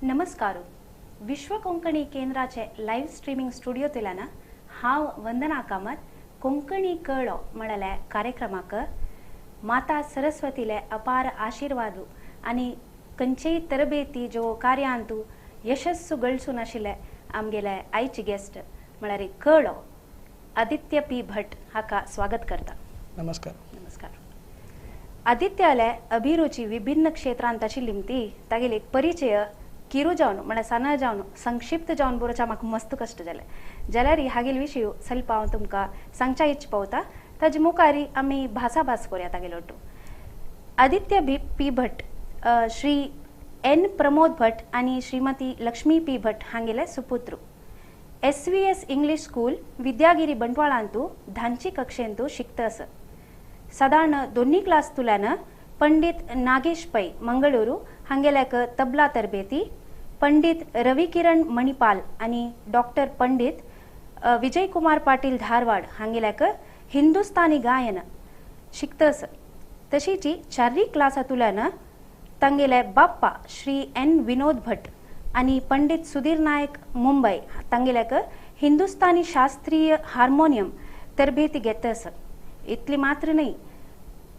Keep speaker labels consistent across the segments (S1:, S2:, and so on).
S1: नमस्कार. विश्व कोंकणी केंद्राचे live streaming स्टुडियोंतल्यान हांव वंदना कामत कोंकणी कळो म्हळ्यार कार्यक्रमाक माता सरस्वतीले अपार आशीर्वाद आनी खंयचेय तरबेती ज्यो कार्यांतू यशस्सु गळसून आशिल्ले आमगेले आयची गेस्ट म्हळ्यार कळो आदित्य पी भट हाका स्वागत करता.
S2: नमस्कार.
S1: नमस्कार. आदित्याले अभिरुची विभिन्न क्षेत्रांत आशिल्ली ती तागेली एक परिचय किरू जावन म्हळ्यार साना जावन संक्षिप्त जावन बरोवच्या म्हाका मस्त कश्ट जाले जाल्यार हागेल विशय ಸ್ವಲ್ಪ हांव तुमकां सांगच्या इच्छ पावता. ताजे मुखार आमी भासाभास करुया तागेलो ಒಟ್ಟು. आदित्य पी भट श्री एन प्रमोद भट आनी श्रीमती लक्ष्मी पी भट हांगेले सुपुत्र. SVS English school Vidyagiri बंटवाळांतू धांची कक्षेंतू शिकता आसा. सादारण दोन्ही क्लास तुल्यान पंडित नागेश पै मंगळुरू हांगेल्याक तबला तरबेती, पंडित रविकिरण मणिपाल आनी डॉक्टर पंडित विजय कुमार पाटील धारवाड हांगेल्याक हिंदुस्तानी गायन शिकता आसा. तशीच चाररी क्लासांतल्यान तांगेले बाप्पा श्री एन विनोद भट आनी पंडित सुधीर नायक मुंबय तांगेल्याक हिंदुस्तानी शास्त्रीय हार्मोनियम तरबेती घेता आसा. इतली मात्र न्हय,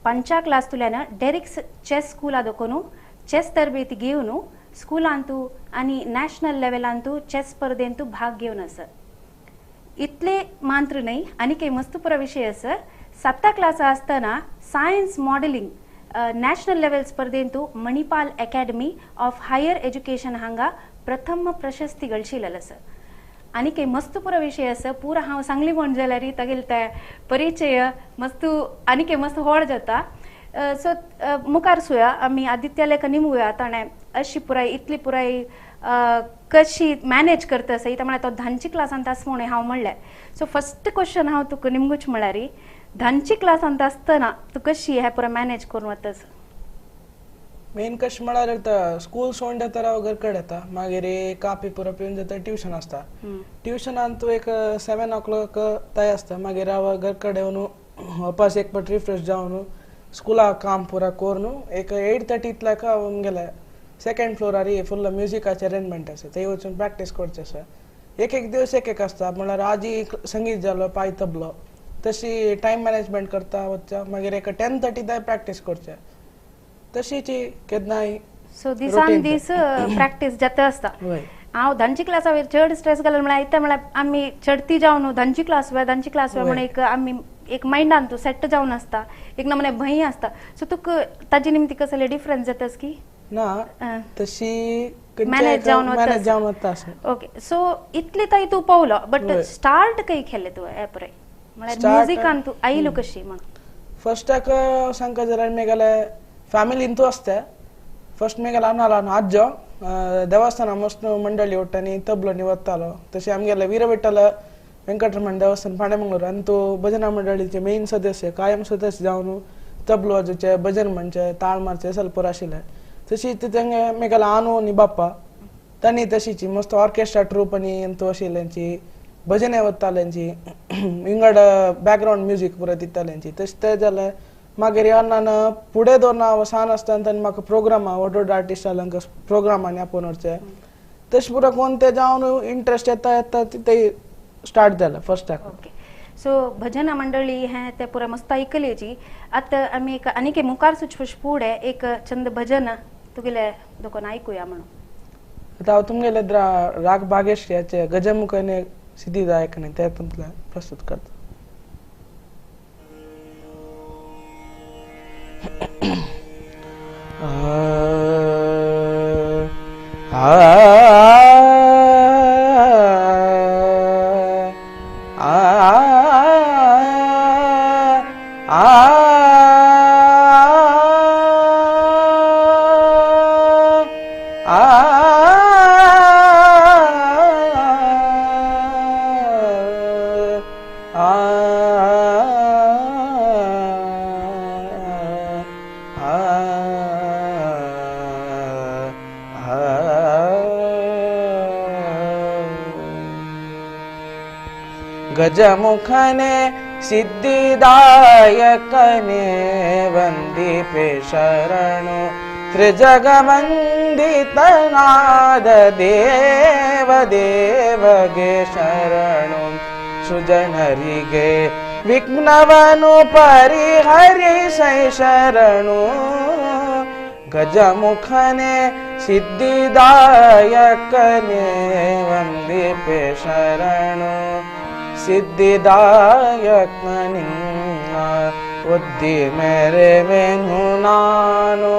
S1: पंचा क्लास तुल्यान डेरिक्स चेस स्कूला दोकोनू चेस तरबेती घेवन स्कुलांतू आनी नॅशनल लेवलांतू चेस स्पर्धेंतू भाग घेवन आसा. इतले मात्र न्हय, आनी काही मस्त पुरो विशय आसा. साता क्लासा आसतना सायन्स मॉडेलिंग नॅशनल लेवल स्पर्धेंतू Manipal academy of higher education हांगा प्रथम प्रशस्ती गळशिल्लें आसा. आनी काही मस्त पुरो विशय आसा. पुरा हांव सांगली म्हण जाल्यार तागेले ते परिचय मस्त आनी काही मस्त व्हड जाता. सो मुखार सुया आमी आदित्यालेक निमगुया ताणें अशी पुराय इतली पुराय कशी मॅनेज करता आसा इता म्हळ्यार तो धांची क्लासांत आसा म्हणून हांव म्हणलें. सो फस्ट क्वेश्चन हांव तुका निमगूच म्हळ्यार धांची क्लासांत आसतना तूं कशी हें पुराय मॅनेज करून वता?
S2: मेन कशें म्हळ्यार स्कूल सोडून येता हांव घर कडेन येता, मागीर कापी पुरो पिवन जाता ट्युशन आसता. ट्युशनान तूं एक 7 o'clock तयार आसता. मागीर हांव घर कडेन येवन वापस एक पाट रिफ्रेश जावन स्कुला काम पुरा करून एक 8:30 इतल्याक हांव आमगेले सेकंड फ्लोरार फुल म्युजिकाचें अरेंजमेंट आसा थंय वचून प्रॅक्टीस करचें आसा. एक एक दिवस एक एक आसता, म्हळ्यार आजी संगीत जालो पाय तबलो तशी टायम मॅनेजमेंट करता वचता. मागीर एक 10:30 दाय प्रॅक्टीस करचें तशीच केन्नाय.
S1: सो दिसान दीस प्रॅक्टीस जाता आसता. हांव धांची क्लासा वयर चड स्ट्रेस घालून म्हळ्यार इतलें म्हळ्यार आमी चडती जावन धांची क्लास वय धांची क्लास वय म्हणून एक आमी एक मायंडान तूं सेट जावन आसता, एक नमुने भंय आसता. सो तुका ताजे निमती कसले डिफरन्स जातास की
S2: ना तशी
S1: मॅनेज जावन
S2: वता?
S1: ओके, सो इतले ताई तूं पावलो, बट स्टार्ट खंय केलें तुवें हें पळय म्हळ्यार म्युजिकान तूं आयलो कशी म्हणून?
S2: फर्स्टाक सांगता जाल्यार मेगेले फॅमिलीन तूं आसता. फर्स्ट मेगेले अण्णालो आज्जो देवस्थाना मस्त मंडळी वट्टांनी तबलो वतालो. तशें आमगेले वीरविठ्ठल वेंकटरमण देवस्थान पांडेमंगळूर आनी तो भजना मंडळीचे मेन सदस्य कायम सदस्य जावन तबलो वाजोवचे, भजन म्हणचे, ताळ मारचे सल्पर आशिल्ले. तशी तेंगे मेगेले आनो आनी बाप्पा तांणी तशीची मस्त ऑर्केस्ट्रा ट्रूप आनी तो आशिल्ल्यांची भजने वताल्यांची विंगड बॅकग्रावंड म्युजीक पुरो दिताल्यांची. तशें तें जालें. मागीर अण्णान फुडें दवरना हांव सान आसतना तांणी म्हाका प्रोग्रामा व्हड व्हड आर्टिस्टांक प्रोग्रामांनी आपोवन व्हरचें तशें पुरो कोण तें जावन इंट्रस्ट येता येता ते स्टार्ट जालें फर्स्टाक.
S1: ओके, सो भजन मंडळी हें तें पुरो मस्त आयकलेची. आतां आमी एक आनीक मुखार सुच फुडें एक चंद भजन तुगेले दोकोन आयकुया म्हणून.
S2: आतां हांव तुमगेले राग बागेश्रीयाचे गजमुखाने सिद्धिदायक न्ही तें तुमकां प्रस्तुत करता. गजमुखने सिद्धिदायकने वंदिपे शरणु त्रिजगवंदितनाद देव देवगे ಶರಣು ಸುಜನರಿಗೆ ವಿಘ್ನವನು ಪರಿಹರಿಸೈ ಶರಣು ಗಜಮುಖನೆ ಸಿದ್ಧಿದಾಯಕನೇ ವಂದಿಪೆ ಶರಣು ಸಿದ್ಧಿದಾಯಕ ನಿನ್ನ ಉದ್ದಿ ಮೆರೆವೆನು ನಾನು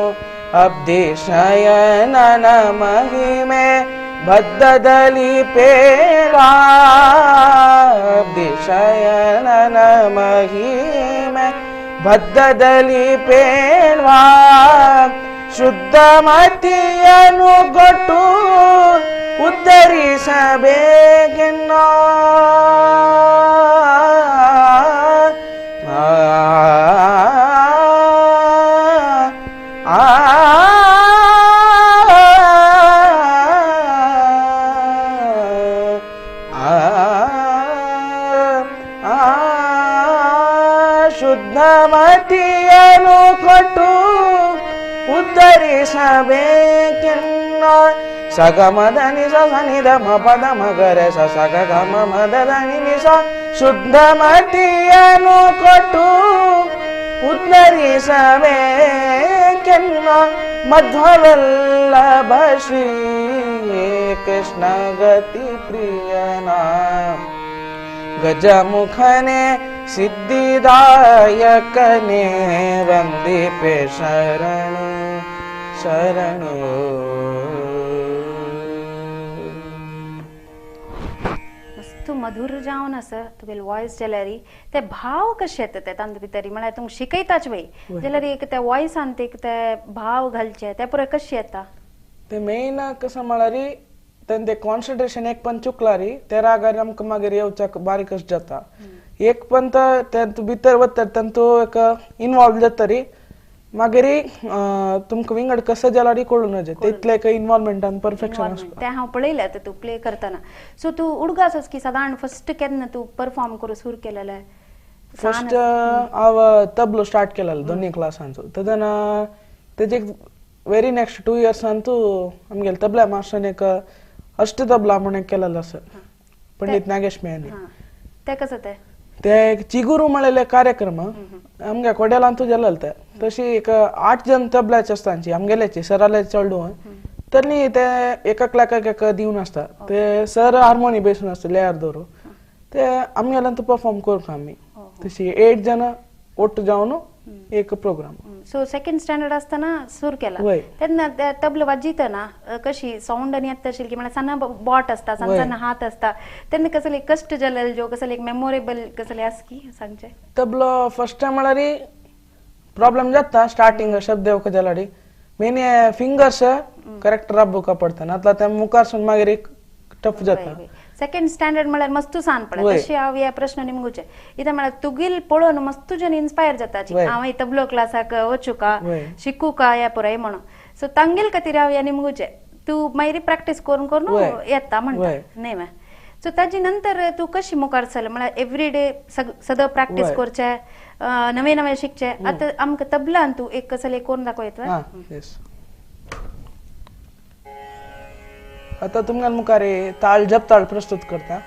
S2: ಅಬ್ಧಿ ಶಯನನ ಮಹಿಮೆ ಬದ್ಧದಲ್ಲಿ ಪೇಳ ಅಬ್ಧಿ ಶಯನನ ಮಹಿಮೆ ಬದ್ಧದಲ್ಲಿ ಪೇಳ್ವಾ ಶುದ್ಧ ಮತಿಯನ್ನು ಕೊಟ್ಟು ಉದ್ಧರಿಸಬೇಕೆನ್ನ ಆ ಶುದ್ಧ ಮತಿಯನ್ನು ಕೊಟ್ಟು ಉದ್ಧರಿಸಬೇಕೆನ್ನ ಸಗಮದ ನಿಸ ಸನಿದ ಮ ಪದ ಮಗರೆ ಸ ಸಗ ಗ ಮ ಮದ ನಿ ನಿಸ ಶುದ್ಧ ಮತಿಯನ್ನು ಕೊಟ್ಟು ಉದ್ಧರಿಸಬೇಕೆನ್ನ ಮಧ್ವವಲ್ಲಭ ಶ್ರೀ ಕೃಷ್ಣ ಗತಿ ಪ್ರಿಯನ ಗಜಮುಖನೆ ಸಿದ್ಧಿದಾಯಕನೇ ವಂದಿಪೆ ಶರಣು ಶರಣು.
S1: मस्त मधुर जावन आसा तुगेले वॉयस जाल्यार ते भाव कशे येता ते तांचे भितर म्हळ्यार तुमकां शिकयताच वय जाल्यार एक त्या वॉयसान एक ते भाव घालचे ते पुराय कशे येता?
S2: ते मेन कसं म्हळ्यार तें ते कॉन्सन्ट्रेशन एक पण चुकलारी ते रागार आमकां मागीर येवच्याक बारीक कशें जाता. एक पण ते भितर वता तांतू एक इनवॉल्व जातरी मागीर तुमकां विंगड कसं जाल्यार कळून वचें तितलें एक इनवॉल्वमेंटान परफेक्शन आसता.
S1: तें हांव पळयलें आतां तूं प्ले करतना. सो तूं उडगास की सादारण फर्स्ट केन्ना तूं परफॉर्म करूं सुरू केलेलें?
S2: फर्स्ट हांव तबलो स्टार्ट केलेलो दोनूय क्लासांचो. तेन्ना तेजे व्हेरी नेक्स्ट 2 इयर्सान तूं आमगेले तबला मास्टरान एक अष्ट तबला म्हणून एक केलेलो आसा पंडित नागेश मेहनी.
S1: ते कसं ते?
S2: ते चिगुरू म्हणलेले कार्यक्रम आमगे कोड्यालांतू जालेले ते तशी एक 8 जण तबल्याचे आसता आमची आमगेल्याची सराले चेडूं तर न्ही ते एकाक एक दिवन आसता ते सर हार्मोनी बेसून आसता लेयर दवरून ते आमगेल्यान परफॉर्म करूंक आमी तशी 8 जण ಒಟ್ಟು जावन एक प्रोग्राम.
S1: सो सेकंड स्टँडर्ड आसतना सुरू केला तेन्ना तबलो वाजयतना कशी सावंड आनी येता आशिल्ली की म्हळ्यार सान्न बोट आसता सान्न सान्न हात आसता तेन्ना कसले कश्ट जालेले ज्यो कसले एक मेमोरेबल कसले आसा की सांगचे?
S2: तबलो फर्स्ट टायम म्हळ्यार प्रॉब्लम जाता स्टार्टिंग शब्द येवका जाल्यार मेन फिंगर्स करेक्ट राबोवका पडटा नातल्यार ते मुखार मागीर एक टफ जाता.
S1: सेकंड स्टँडर्ड म्हळ्यार मस्तू सान पडटा. तशी हांव ह्या प्रश्न निमगुचे इत्याक म्हळ्यार तुगेल पळोवन मस्तू जण इन्स्पायर जाता हांव तबलो क्लासाक वचूका शिकूका ह्या पुराय म्हणून. सो तांगेल खातीर हांव ह्या निमगुचे तूं मागीर प्रॅक्टीस करून करून येता म्हणटा न्ही मॅ. सो ताजे नंतर तूं कशी मुखार सरलें म्हळ्यार एवरी डे सदां प्रॅक्टीस करचें नवें नवें शिकचें. आतां आमकां तबलान तूं एक कसलें करून दाखयता?
S2: आता तुमकां मुखार ताल जपताळ प्रस्तुत करता.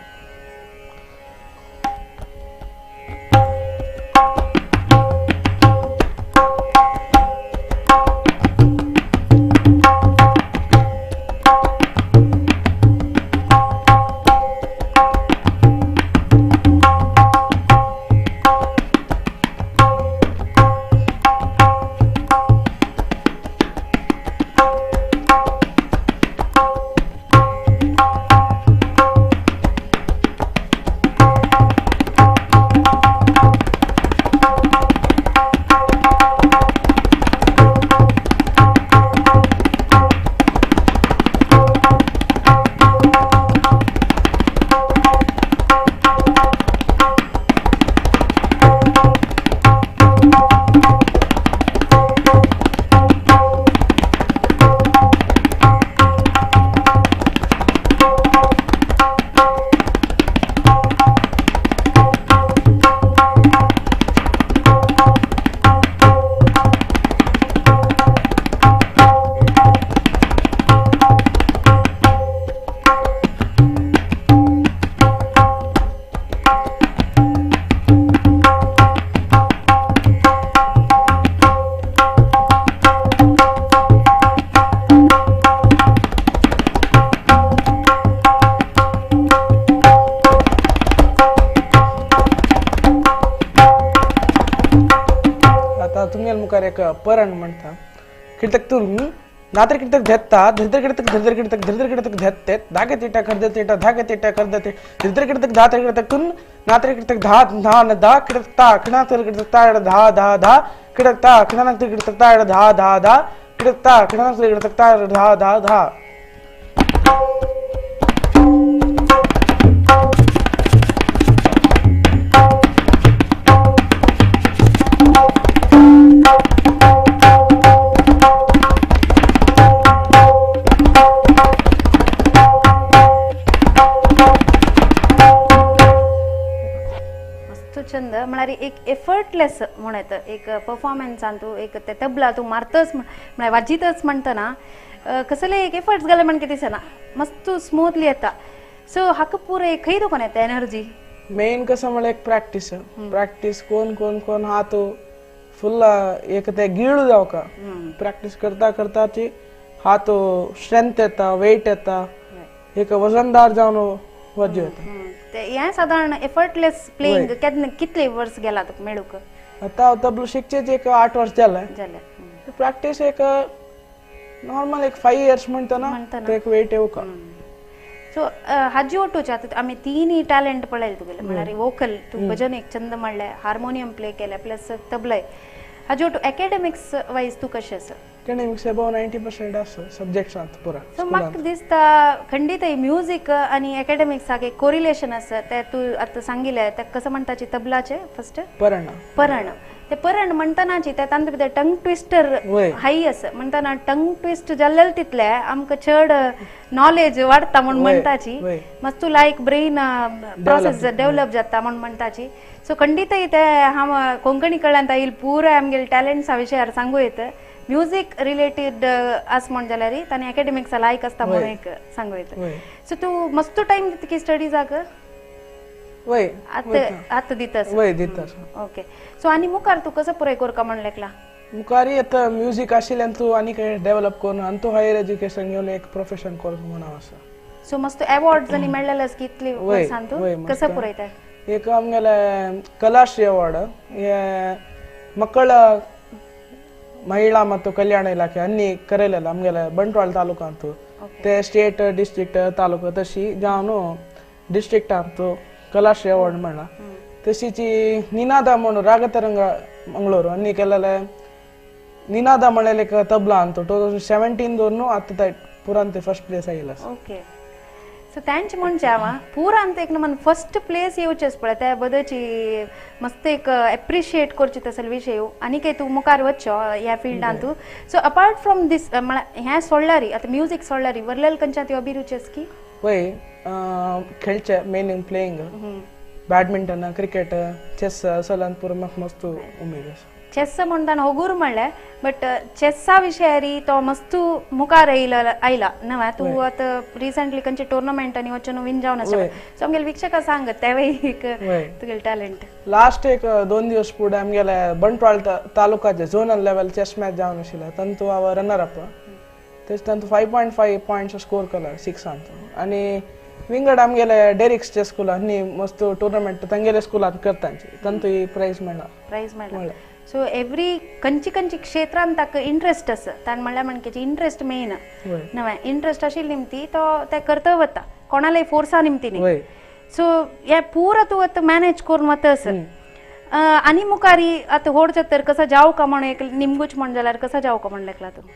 S2: परण म्हणता किटक तुन नातर किटक धत्ता धृतर किटक धृतर किटक धृतर किटक धत्ते धाके तीटा कर दे तीटा धाके तीटा कर दे धृतर किटक धातर किटक तुन नातर किटक धा धा न धा किटक ता खिणातर किटक ता धा धा धा किटक ता खिणातर किटक ता धा धा धा किटक ता खिणातर किटक ता धा धा धा.
S1: चंद म्हळ्यार एक एफर्टलेस म्हण येता एक परफॉर्मन्सान तूं एक ते तबला तूं मारतच म्हळ्यार वाजीतच म्हणटना कसले एक एफर्ट्स घाले म्हण कितें दिसना, मस्त स्मूथली येता. सो हाका पुरो खंय तुका येता एनर्जी?
S2: मेन कसं म्हळ्यार एक प्रॅक्टीस प्रॅक्टीस कोण कोण कोण हात फुल एक ते गिळू जावका प्रॅक्टीस करता करता ती हात स्ट्रेंथ येता, वेट येता, एक वजनदार जावन वाज्यो येता.
S1: हें सादारण एफर्टलेस प्लेइंग केन्ना कितले वर्स गेला तुका मेळूंक?
S2: आतां तबलो शिकचेच एक 8 वर्स जालें. प्रॅक्टीस एक नॉर्मल एक 5 इयर्स म्हणटना ते एक वेट येवका.
S1: सो हाजी ओटूचे आतां आमी तिनूय टॅलंट पळयले तुगेले, म्हळ्यार वोकल तूं भजन एक छंद म्हणलें, हार्मोनियम प्ले केलें, प्लस तबलय. हाजी ओटू एकेडमिक्स वायज तूं कशें आसा?
S2: एकेडमिक्स अबाव 90% आसा सब्जेक्ट्सांत पुरा.
S1: सो म्हाका दिसता खंडीत म्युजीक आनी एकेडमिक्साक एक कोरिलेशन आसा तें तूं आतां सांगिलें. तें कसं म्हणटाची तबलाचें फर्स्ट
S2: परण
S1: परण ते परण म्हणटनाची ते तांचे भितर टंग ट्विस्टर हाय आसा म्हणटना टंग ट्विस्ट जाल्लें तितलें आमकां चड नॉलेज वाडटा म्हूण म्हणटाची, मस्त लायक ब्रेन प्रोसेस डेवलप जाता म्हूण म्हणटाची. सो खंडीतय ते हांव कोंकणी कडल्यान येयल पुराय आमगेले टॅलंट्सा विशयार सांगू येता. म्युजीक रिलेटेड आस म्हण जाल्यार ताणें एकेडमिक्सा लायक आसता म्हणून एक सांगू येता. सो तूं मस्त टायम दिता की स्टडीजाक?
S2: वय
S1: आतां आतां दिता.
S2: वय दिता.
S1: ओके. सो आनी मुखार तूं कसो पुराय करका म्हण लेखला?
S2: मुखार आतां म्युजीक आशिल्ल्यान तूं आनी डेवलप करून आनी तूं हायर एज्युकेशन घेवन एक प्रोफेशन करूंक म्हूण हांव आसा.
S1: सो मस्त एवॉर्ड्स आनी मेळ्ळेले आसा कितले वर्सां तूं कसो पुरयता?
S2: एक आमगेले कलाश्री अवॉर्ड हे ಮಕ್ಕಳ ಮಹಿಳಾ ಮತ್ತು ಕಲ್ಯಾಣ ಇಲಾಖೆ ಅನ್ನಿ ಕರೆಯಲ್ಲ ಆಮಗೆಲ್ಲ ಬಂಟ್ವಾಳ ತಾಲೂಕು ಅಂತು ते ಸ್ಟೇಟ್ ಡಿಸ್ಟ್ರಿಕ್ಟ್ ತಾಲೂಕು तशी जावन ಡಿಸ್ಟ್ರಿಕ್ಟ್ ಅಂತು ಕಲಾಶ್ರೀ ಅವಾರ್ಡ್ म्हणला. तशीची निनादा म्हणून रागतरंग मंगळूर ಅನ್ನಿ ಕೆಲ್ಲಲೆ ನಿನಾದ म्हणलेक तबला ಅಂತು 2017 ದೋರ್ನು आतां पुरांते फर्स्ट प्लेस आयिल्लो.
S1: ओके. सो तांचे म्हणजे हांव पुरा अंत एक नमन फर्स्ट प्लेस येवचेच पळय त्या बद्दलची मस्त एक एप्रिशिएट करची तसले विशय आनी काय तूं मुखार वचचो ह्या फिल्डान तूं. सो अपार्ट फ्रॉम दीस म्हळ्यार हें सोडल्यार आतां म्युजीक सोडल्यार वरलेल खंयच्या ती अभिरुची आसा की?
S2: वय खेळचे main in playing badminton, cricket, chess असल्यान पुरो म्हाका मस्त उमेद आसा.
S1: चेस म्हणटाना होगूर म्हणलें बट चेसा विशयारी तो मस्त मुखार आयला नव्या तूं आतां रिसंटली खंयचे टुर्नामेंटांनी वचून विन जावन आसा. सो आमगेले वीक्षकां सांग तेवूय एक तुगेलें टॅलंट.
S2: लास्ट एक 2 दिवस फुडें आमगेले बंटवाळ तालुकाचे झोनल लेवल चेस मॅच जावन आशिल्लें तांतू हांव रनर अप तेच तांतू 5.5 पॉयंट्स स्कोर केला 6 आनी विंगड आमगेले डेरिक्स चे स्कुलान न्ही मस्त टुर्नामेंट तांगेले स्कुलांत करता तांतू प्रायज मेळ्ळा.
S1: प्रायज मेळ्ळा. सो एवरी खंयची खंयची क्षेत्रान ताका इंट्रस्ट आसा ताणें म्हणल्यार म्हणकेची इंट्रस्ट मेन नवें इंट्रस्ट आशिल्ली निमती तो ते करता वता कोणालाय फोर्सा निमती न्ही. सो हें पुरा तूं आतां मॅनेज करून वता आसा. आनी मुखारी आतां व्हड जाता कसो जावं का म्हण एक निमगूच म्हण जाल्यार कसो जावं का म्हण लेखला तूं?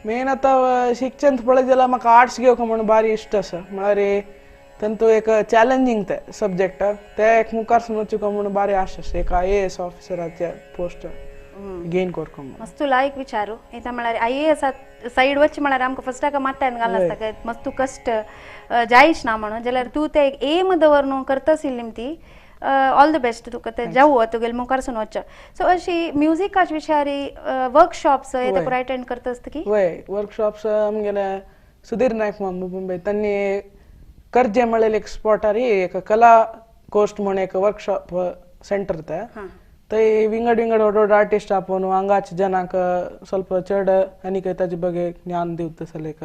S2: मेन आतां शिक्षण पळयत जाल्यार म्हाका आर्ट्स घेवंक म्हूण भारी इश्ट आसा. म्हळ्यार तांतू एक चॅलेंजींग ते सब्जेक्ट ते एक मुखार सून वचूंक म्हूण भारी आशा आसा एक IAS ऑफिसराचे पोस्ट गेन करक म्हूण.
S1: मस्त लायक विचारू येता म्हळ्यार IAS side वच म्हळ्यार आमकां फर्स्टाक माथ्यान घालनासता मस्त कश्ट जायच ना म्हणून जाल्यार तूं ते एक एम दवरून करता आशिल्ली ती ऑल the best तुका ते जावं तुगेले मुखार सून वचचें. सो अशी म्युजिकाच्या विशयारी वर्कशॉप्स येता पुराय अटेंड करता आसता की?
S2: वय वर्कशॉप्स आमगेले सुधीर नायक माम मुंबय तांणी कर्जे म्हणलेले एक स्पॉटार एक कला कोस्ट म्हण एक वर्कशॉप सेंटर ते थंय विंगड विंगड व्हड व्हड आर्टिस्ट आपोवन हांगाचे जनांक ಸ್ವಲ್ಪ चड आनी ताजे बगे ज्ञान दिवता तसलें एक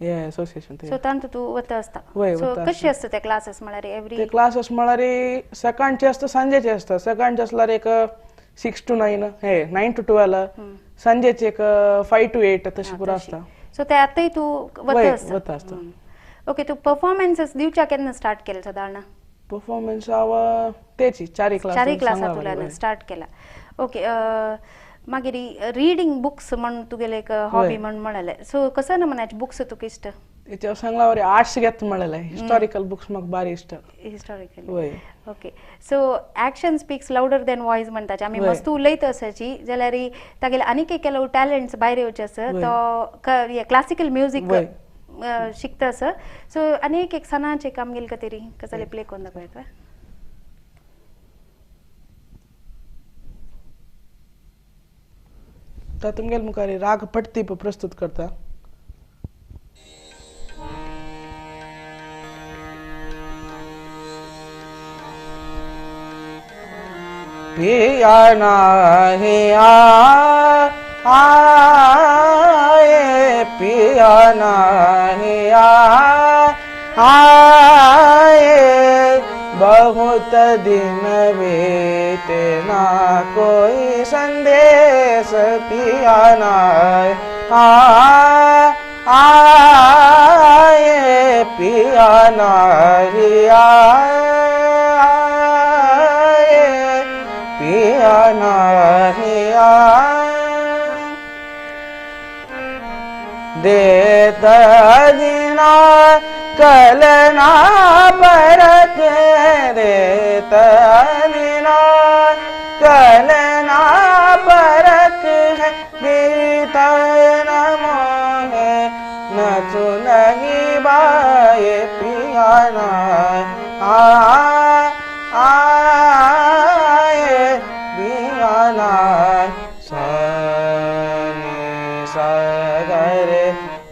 S2: हे असोसिएशन.
S1: सो तांतू तूं वता आसता. सो कशें आसता ते क्लासीस म्हळ्यार एवरी?
S2: ते क्लासीस म्हळ्यार सकाळचे आसता सांजेचे आसता. सकाळचे आसल्यार एक 6 to 9 हे 9 to 12 संजेचे एक 5 to 8 तशी पुरा आसता.
S1: सो ते आतांय तूं वता आसता. ओके, तूं परफॉर्मन्सेस दिवच्या केन्ना स्टार्ट केले सादारण?
S2: परफॉर्मन्स हांव तेची 4 क्लासांतल्यान
S1: स्टार्ट केला. ओके, मागीर रिडींग बुक्स म्हण तुगेले एक हॉबी म्हण म्हणले, सो कसं ना म्हणायचे बुक्स तुका इश्ट?
S2: तेचे सांगला वरी आर्ट्स घेत म्हणले, हिस्टॉरिकल बुक्स म्हाका बारी इश्ट.
S1: Historical. Okay, so action speaks louder than voice म्हणटाचे. आमी मस्त उलयत आसाची जाल्यार तागेले आनीक एक ಕೆಲವು टॅलंट्स भायर येवचे आसा. तो क्लासिकल म्युजीक शिकता आसा. सो आनीक एक सणाचें काम गेले खातीर कसले प्ले करून दाखयता.
S2: तर तुमगेले मुखार राग पटदीप प्रस्तुत करता. पिया नाही आए, पिया नाही आए, बहुत दिन बीते ना कोई संदेश, पिया नाही आए, पिया नाही आए, पिया नाही आए. देत दिना कलना परख, देत दिना कलना परख है, बीत न मोहे न चुनगी बाए, पिया नाही आए, पिया नाही सनी सागरे,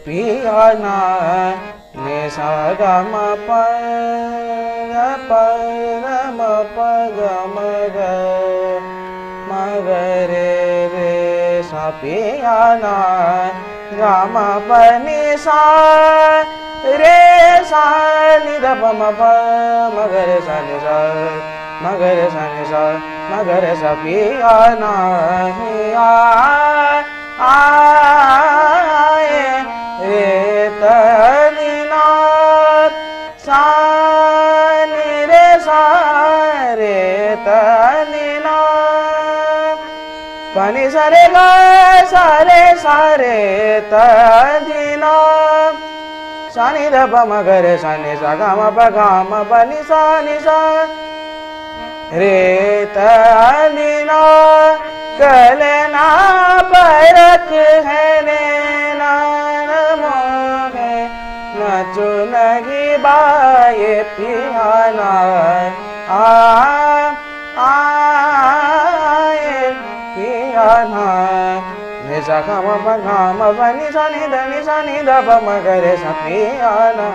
S2: पिया नाही नि सा ग म प प म प ग म ग म ग रे रे सा, पिया नाही ग म प नि सा रे सा नि the प म प म ग रे सा नि सा म ग रे सा नि सा म ग रे सा, पिया नाही आए, रे तनी सा नि रे सा रे तनी ना पनी सा रे ग सा रे सा रे तनी ना सा नि the प म ग रे सा नि सा ग म प ग म प नि सा नि सा रे तनी ना कलना परख है ने ना मोहे न चुनगी बाए, पिया नाही आए, पिया नाही नि सा ग म प ग म प नि सा नि the नि सा नि the प म ग रे सा, पिया नाही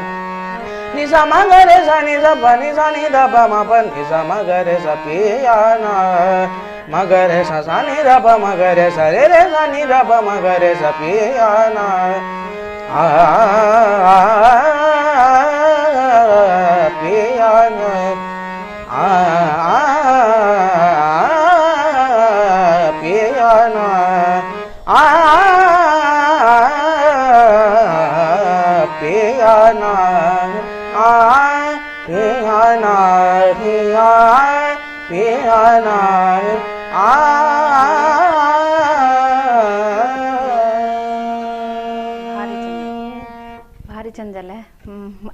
S2: नि सा म ग रे सा नि सा प नि सा नि the प म प नि सा म ग रे सा, पिया नाही म ग रे सा सा नि the प म ग रे सा रे रे सा नि the प म ग रे सा, पिया नाही आ पिया नाही आ पिया नाही आ पिया नाही आ पिया नाही आ पिया नाही आ.
S1: भारी चंद जालें.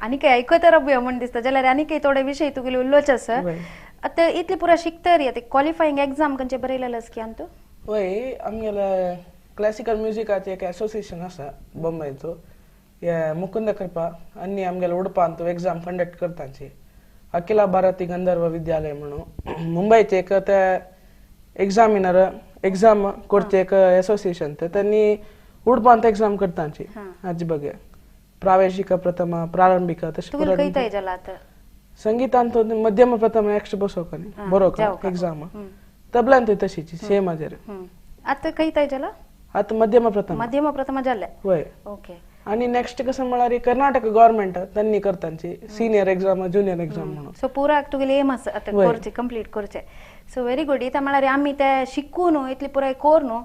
S1: आनी काही आयकत रावया म्हण दिसता जाल्यार आनी काही थोडे विशय तुगेले उलोवचे आसा. आतां इतले पुरा शिकतरी आतां क्वॉलिफाईंग एग्जाम खंयचे बरयलेलें आसा की तूं?
S2: वय, आमगेले क्लासिकल म्युजिकाचें एक एसोसिएशन आसा बॉम्बेचो, हे मुकुंद कृपा आनी आमगेले उडपांत एग्जाम कंडक्ट करताची. अखिला भारती गंधर्व विद्यालय म्हणून मुंबयचे एक ते एग्जामिनर एग्जाम करचे एक एसोसिएशन, ते त्यांनी उडपांत एग्जाम करताची हाजी बगे प्रावेशिक प्रथम प्रारंभिक तशें. संगीतांत मध्यम प्रथम नेक्स्ट बसोवका न्ही बरोवका एग्जाम, तबल्यांत तशीच सेम हाजेर.
S1: आतां खंय जाला?
S2: आतां मध्यम प्रथम.
S1: मध्यम प्रथम जाले.
S2: वय.
S1: ओके.
S2: आणि नेक्स्ट कसं म्हळ्यार कर्नाटक गव्हर्नमेंट त्यांनी करतांची सिनियर एग्जाम ज्युनियर एग्जाम म्हणून.
S1: सो पुरा तुगेले एम आसा आतां करचे, कंप्लीट करचे. So very good. इतां म्हळ्यार आमी ते शिकून इतली पुराय करून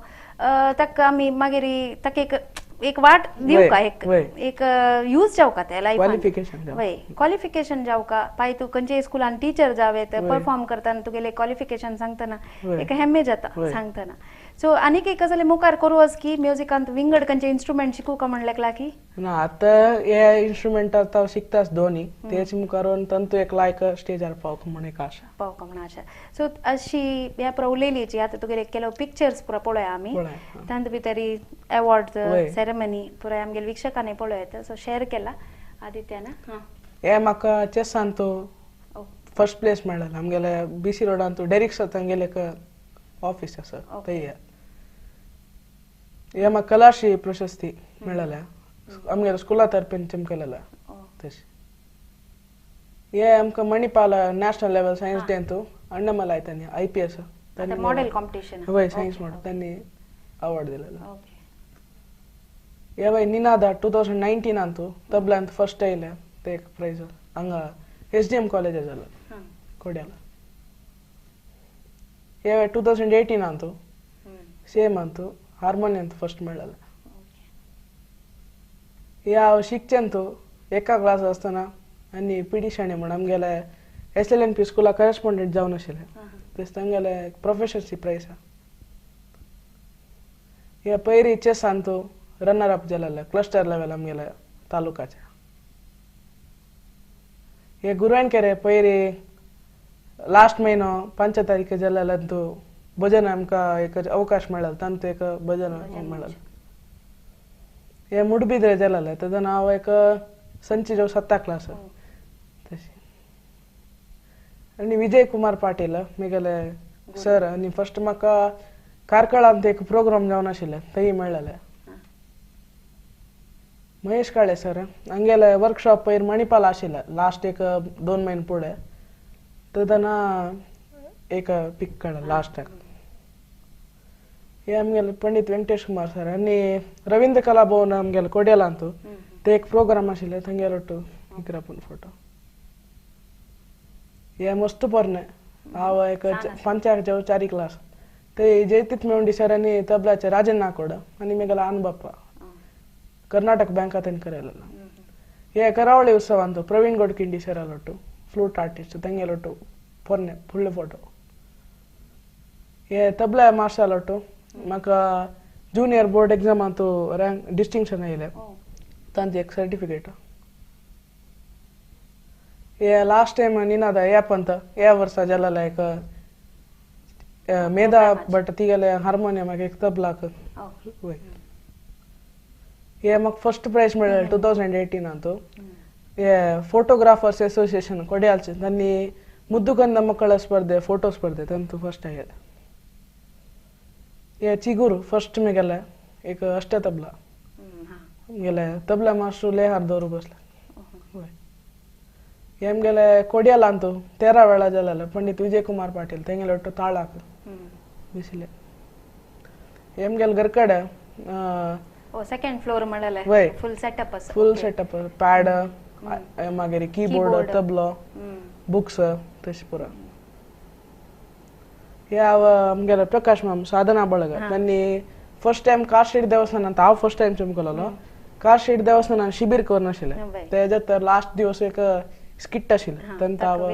S1: ताका आमी मागीर ताका एक एक वाट दिवका, एक एक यूज जावका ते लायफान.
S2: क्वॉलिफिकेशन
S1: वय क्वॉलिफिकेशन जावका. पाय तूं खंयच्याय स्कुलान टिचर जावे तर परफॉर्म करतना तुगेले क्वॉलिफिकेशन सांगतना एक हेम्मे जाता सांगतना. सो आनीक एक गजाल मुखार करूं की म्युजिकांत विंगड खंयचे इन्स्ट्रुमेंट शिकूका म्हणलें की
S2: ना आतां हे इन्स्ट्रुमेंट आतां शिकतास दोनी तेच मुखार तंतू एक लायक स्टेजार पावक म्हण एक आशा
S1: पावका म्हण आशा. सो अशी ह्या पुरा उलयलीची आतां तुगेले केलो पिक्चर्स पुरा पळोवया आमी तांत भितर अवॉर्ड सेरेमनी पुराय आमगेले वीक्षकांनी पळोवया येता. सो शेअर केला आदित्यान.
S2: हे म्हाका चेसान तो फर्स्ट प्लेस मेळ्ळें आमगेले बीसी रोडान तूं डेरिक्स तांगेले एक ऑफिस आसा थंय. हे म्हाका कलाश्री प्रशस्ती मेळ्ळें आमगेले स्कुला तर्फेन चमकेलें तशें. हे आमकां Manipal national level science day Antu अण्णमलाय तांणी IPS
S1: model competition
S2: वय सायन्स मॉडल तांणी अवॉर्ड दिलेलो. हे वय निनादा 2019 अंतू तबल्यांत फर्स्ट आयले ते एक प्रायज हांगा SDM college जालो कोड्याला. हे वय 2018 Antu same Antu harmonium first मेळ्ळें. हे हांव शिकचें एका क्लास आसतना आनी पी डी शाणे म्हण आमगेले SLNP स्कुला करस्पोंडंट जावन आशिल्लें तेच तांगेले प्रोफेशन्सी प्रायज. हे पयरी चेसान तूं रनर अप जालेले क्लस्टर लेवल आमगेले तालुकाचे. हे गुरुवानकेरे पयरी लास्ट म्हयनो 5 तारीख जालेले तूं भजन आमकां एक अवकाश मेळ्ळो तांतूं एक भजन मेळ्ळें. हे मुडबिद्रे जालेले तेजो हांव एक संची जो 7 क्लास तशें. आनी विजय कुमार पाटील मेगेले सर आनी फर्स्ट म्हाका कार्कळांत एक प्रोग्राम जावन आशिल्लें थंय मेळ्ळेलें. महेश काळे सर हांगेले वर्कशॉप पयर मणिपाल आशिल्लें लास्ट एक 2 म्हयने फुडें तेन्ना एक पीक काडला लास्टाक. हे आमगेले पंडित वेंकटेश कुमार सर आनी रवींद्र कला भवन आमगेले कोड्यालांतू ते एक प्रोग्राम आशिल्ले थंगेलो टू इकरापून फोटो. हे मस्त पोरणे हांव एक 5 जेव 4 क्लास ते जयतीत मेवंडी सर आनी तबल्याचे राजन नाकोड आनी मेगेलो आनबाप्पा कर्नाटक बँका तेन करयलेलो. हे करावळी उत्सवांतू प्रवीण गोडकिंडी सर आलोटू फ्लूट आर्टिस्ट तेंगेलो टू पोरणे फुडले फोटो. हे तबला मास्टर आलोटू म्हाका जुनियर बोर्ड एग्जामांतू रँक डिस्टिंक्शन आयलें तांचे एक सर्टिफिकेट. हे लास्ट टायम निनादा हे पंत ह्या वर्सा जालेलो एक मेधा भट तिगेले हार्मोनियमाक एक तबलाक. वय हे म्हाका फर्स्ट प्रायज मेळ्ळें 2018 हे फोटोग्राफर्स एसोसिएशन कोड्यालचे तांणी मुद्दुकंद मಕ್ಕಳ स्पर्धे फोटो स्पर्धे तांतू फर्स्ट आयले. हे चिगूर फर्स्ट मेगेले एक अष्ट तबला गेले तबला मास्टर लेहार दवरू बसले. वय हे आमगेले कोड्यालांतू 13 वेळा जालेले पंडित विजय कुमार पाटील तेंगेले ಒಟ್ಟು ತಾಳಾक ಬಿಸಿಲೆ. हे आमगेले घरकडे
S1: सेकंड फ्लोर म्हणलेले फुल सेटअप आसा.
S2: फुल सेटअप पॅड मागीर कीबोर्ड तबलो बुक्स तशें पुरा. हे हांव आमगेले प्रकाश माम साधना ಬಳಗ तांणी फर्स्ट टायम कार्शेड देवस्थान हांव फर्स्ट टायम चमकलोलो कार्शेड देवस्थान शिबीर करून आशिल्लें तेज्या तर लास्ट दिवस एक स्किट आशिल्लें तांकां हांव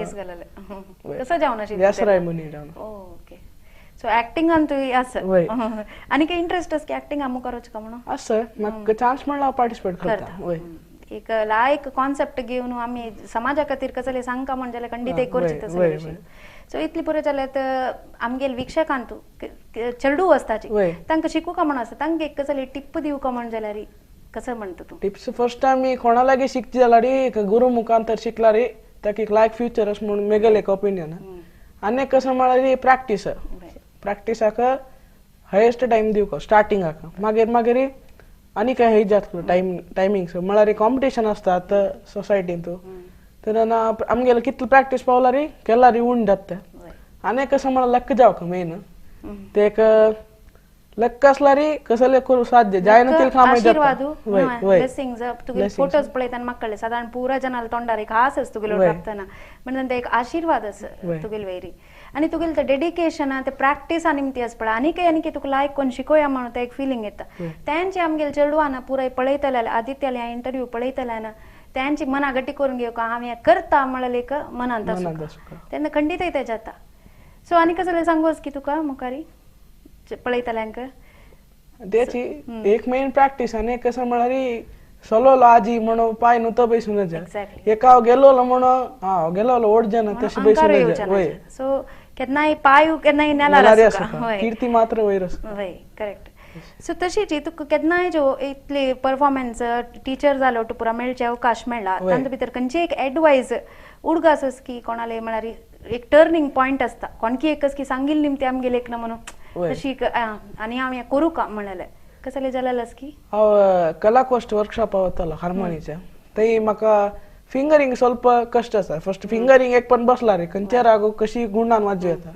S2: व्यासराय मुनी जावन.
S1: ओके सो ऍक्टिंगान तूं आसा आनी काय इंट्रस्ट आसा की ऍक्टिंग मुखार वचका म्हणून
S2: आसा म्हाका चान्स मेळ्ळो हांव पार्टिसिपेट करता. वय
S1: एक लायक कॉन्सेप्ट घेवन आमी समाजा खातीर कसले सांगका म्हण जाल्यार खंडीत एक करची तसले. सो इतली पुरो जाल्यार तर आमगेले वीक्षकांत चेडू आसताची तांकां शिकूका म्हण आसता तांकां एक कसले टिप्प दिवका म्हण जाल्यार कसं म्हणटा तूं?
S2: टिप्स फर्स्ट आमी कोणा लागीं शिकचे जाल्यार गुरू मुखांतर शिकल्यार ताका एक लायक फ्युचर अशें म्हणून मेगेलें एक ओपिनियन. आनी एक कसं म्हळ्यार प्रॅक्टीस प्रॅक्टिसाक हायेस्ट टायम दिवको स्टार्टिंगाक मागीर मागीर आनी काय हे जातलो टायम टायमिंग्स म्हळ्यार कॉम्पिटिशन आसता आतां सोसायटींतू तेन्ना आमगेले कितलो प्रॅक्टीस पावल्यार केल्यार उण जाता. आनी कसं म्हळ्यार लक्क जावक मेन ते एक लक्क आसल्यार कसले करूं साध्य जायना तितलें काम
S1: आशीर्वाद ब्लेसिंग्स तुगेले फोटोज पळयतना म्हाका कळ्ळें सादारण पुरा जनाल तोंडार एक हास आसा तुगेलो राबतना म्हणजे एक आशीर्वाद आसा तुगेले वयरी. आनी तुगेलें तें डेडिकेशन ते प्रॅक्टीस निमती आसा पळय आनीकय आनीक तुका लायक कोण शिकोया म्हणून ते एक फिलींग येता. तेंचे आमगेले चेडवान पुराय पळयतले आदित्याले इंटरव्यू पळयतले ना त्यांची मना गट्टी करून घेवका हांव हें करता म्हणलें एक मनांत आसूं तेन्ना खंडीतय तें जाता. सो आनी कसलें सांगूस की तुका मुखारी पळयतल्यांक
S2: तेची एक मेन प्रॅक्टीस आनी एक कसं म्हळ्यार सलोलो आजी म्हणून पाय न्हू तो बैसून एका गेलोलो म्हणून हा गेलोलो ओड जाना तशें बैसून.
S1: सो केन्नाय पाय केन्नाय नेलार आसता
S2: कीर्ती मात्र वयर आसता.
S1: वय करेक्ट. सो तशीच तुका केन्नाय जो इतली परफॉर्मन्स टिचर जालो तुका पुरा मेळचे अवकाश मेळ्ळा तातूंत भितर खंयची एक एडवायज उडगास की कोणाले म्हळ्यार एक टर्निंग पॉयंट आसता कोणकी एकच की सांगिल्ली निमती आमगेले एक ना म्हणून तशी आनी हांव हें करूं का म्हणलें कसलें जालें की
S2: हांव कलाकोश्ट वर्कशॉप वतालो हार्मोनीच्या थंय म्हाका फिंगरींग ಸ್ವಲ್ಪ कष्ट आसा. फर्स्ट फिंगरींग एक पण बसला रे खंयच्या रागो कशी गुंडान वाजू येता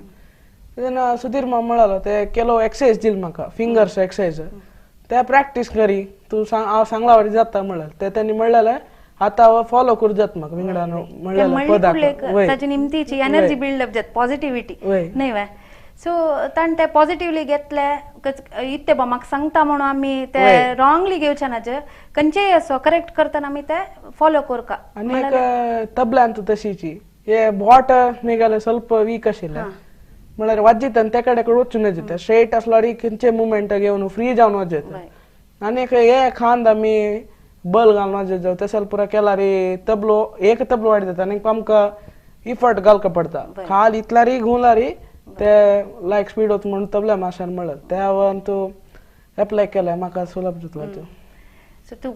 S2: तेन्ना सुधीर मामा म्हळालो ते केलो एक्सरसाइज दिल म्हाका फिंगर्स एक्सरसाइज ते प्रॅक्टीस करी तूं हांव सांगला वरी जाता म्हणलें ते तेणी म्हणलेलें आतां हांव फॉलो करूं जाता म्हाका विंगडान म्हणलें पदाक
S1: ताची निमतीची एनर्जी बिल्डअप जाता पॉझिटिव्हिटी न्हय वे. सो ताणें ते पॉझिटिवली घेतले इतले बा म्हाका सांगता म्हणून आमी ते रॉंगली घेवचे ना खंयचेय असो करेक्ट करतना आमी ते फॉलो करका.
S2: आनी एक तबल्यांत तशीची हे बोट निघाले ಸ್ವಲ್ಪ वीक आशिल्लें म्हळ्यार वाजयता आनी त्या कडेन वचून येता स्ट्रेट आसल्यार खंयचे मुवमेंट घेवन फ्री जावन वाजयता. आनी एक हे खांद आमी बल घालून वाजयत जावं तशें पुरा केल्यार तबलो एक तबलो वाजयता आनी आमकां इफर्ट घालका पडटा खाल इतल्यारी घुंवलारी ते लायक स्पीड वता म्हणून तबल्या माशान म्हणलें ते हांवें तूं एप्लाय केलें म्हाका सुलभ जातलो तूं.
S1: सो तूं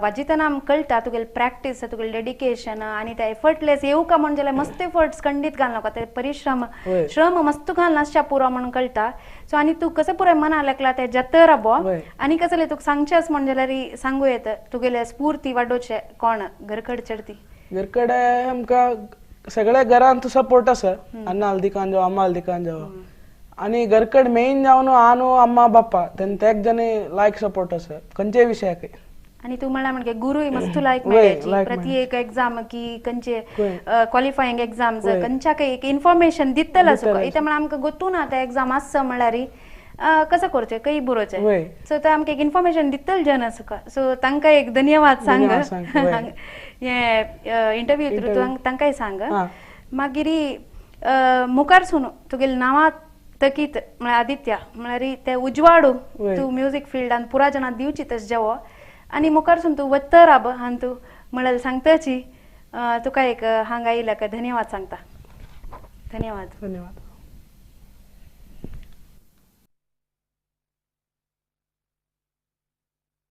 S1: वाजयतना आमकां कळटा तुगेलें प्रॅक्टीस तुगेलें डेडिकेशन आनी ते एफर्टलेस येवका म्हणून जाल्यार मस्त एफर्ट्स खंडीत घाल नाका ते परिश्रम श्रम मस्त घालना आसच्या पुरो म्हणून कळटा. सो आनी तूं कसं पुराय मना लागला ते जाता राबो आनी कसलें तुका सांगचें आसा म्हणून जाल्यार सांगू येता तुगेलें स्फूर्ती वाडोवचें कोण घरकड चडती
S2: घरकडे आमकां सगळ्या घरांत सपोर्ट आसा अण्णाल दिकान जावं अम्माल दिकान जावं आनी घरकड मेन जावन आनो अम्मा बाप्पा तेंचे एक जण लायक सपोर्ट आसा खंयच्याय विशयाक.
S1: आनी तूं म्हणला म्हणजे गुरुय मस्त लायक मेळ्याची प्रति एक एक्झाम की खंयचे क्वॉलिफाईंग एक्झाम खंयच्या एक इन्फॉर्मेशन दितला तुका इथे म्हळ्यार आमकां गोतू ना ते एक्झाम आसता म्हणल्यार कसं करचें खंय बरोवचें सो ते आमकां एक इन्फॉर्मेशन दितले जन तुका. सो तांकां एक धन्यवाद सांग हे इंटरव्यू थ्रू तांकांय सांग. मागीर मुखार सून तुगेले नांवा तकीत म्हळ्यार आदित्य म्हळ्यार ते उजवाडू तूं म्युजीक फिल्डान पुरा जाणां दिवची तशें जेवो आनी मुखार सून तूं वत्तर राब आनी तूं म्हणल्यार सांगताची तुका एक हांगा येयल्या काय धन्यवाद सांगता. धन्यवाद.
S2: धन्यवाद.